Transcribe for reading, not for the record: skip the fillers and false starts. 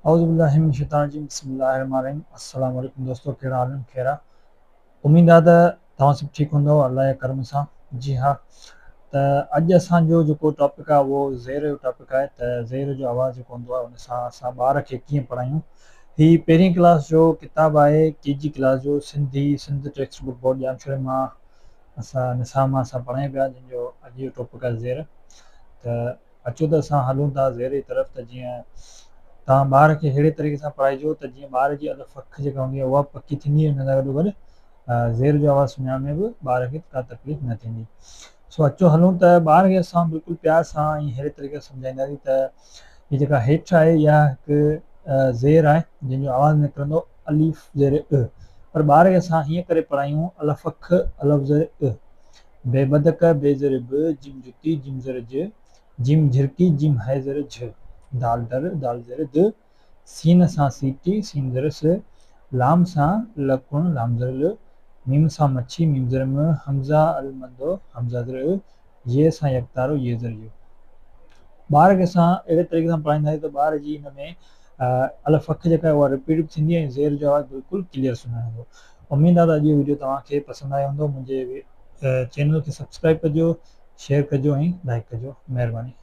اعوذ بالله من الشيطان الرجيم بسم الله الرحمن الرحيم السلام عليڪم دوستو ڪهڙا حال آهن خير آ اميد آ ته توهان سڀ ٺيڪ هوندو الله جي ڪرم سان جي ها ته اڄ اسان جو جيڪو ٽاپڪ آ اهو زير جو ٽاپڪ آهي ته زير جو آواز جيڪو هوندو آهي ان سان اسان ٻار کي ڪيئن پڙهايون هي پهرين ڪلاس جو ڪتاب آهي ڪي جي ڪلاس جو Sindhi Sindh text book board ڄامشوري مان اسان نصاب مان اسان پڙهايون پيا جنهن جو اڄ جو ٽاپڪ آهي زير ته اچو ته اسان هلون ٿا زير جي طرف ته جيئن توهان ٻار کي اهڙي طريقي سان پڙهائجو ته جيئن ٻار جي الف اک جيڪا هوندي آهي اها به پڪي ٿيندي ۽ ان سان گڏو گڏ زير جو آواز سڃاڻڻ ۾ به ٻار کي ڪا تڪليف نه ٿيندي. سو اچو هلون ته ٻار کي اسان بلڪل پيار سان ۽ اهڙي طريقي سان سمجهائينداسين ته هي جيڪا هيٺ آهي اها هڪ زير آهي جنهن جو آواز نڪرندو الف زير ا پر ٻار کي اسان هيئن ڪري پڙهايون الف اک الف زير ا بي بدڪ، بي زر ب، جيم جتي، جيم زر ج، جيم جهرڪي، جيم هه زر جھ، دال در، دال زر د، سين سان سيٽي، سين زر س، لام سان لڪڻ، لام زر ل، ميم سان مڇي، ميم زر م، همزه المندو، همزه زر ا، يي سان يڪتارو، يي زر ي. ٻار کي اسان اهڙي طريقي سان پڙهائينداسين ته ٻار جي هن ۾ الف اک جيڪا آهي اها رپيٽ به ٿيندي ۽ زير جو آواز بلڪل ڪليئر سڃاڻندو. اميد آهي ته اڄ جو وڊيو توهان کي پسند آيو هوندو. منهنجي چينل کي سبسڪرائب ڪجو، شيئر ڪجو ۽ لائيڪ ڪجو. مهرباني.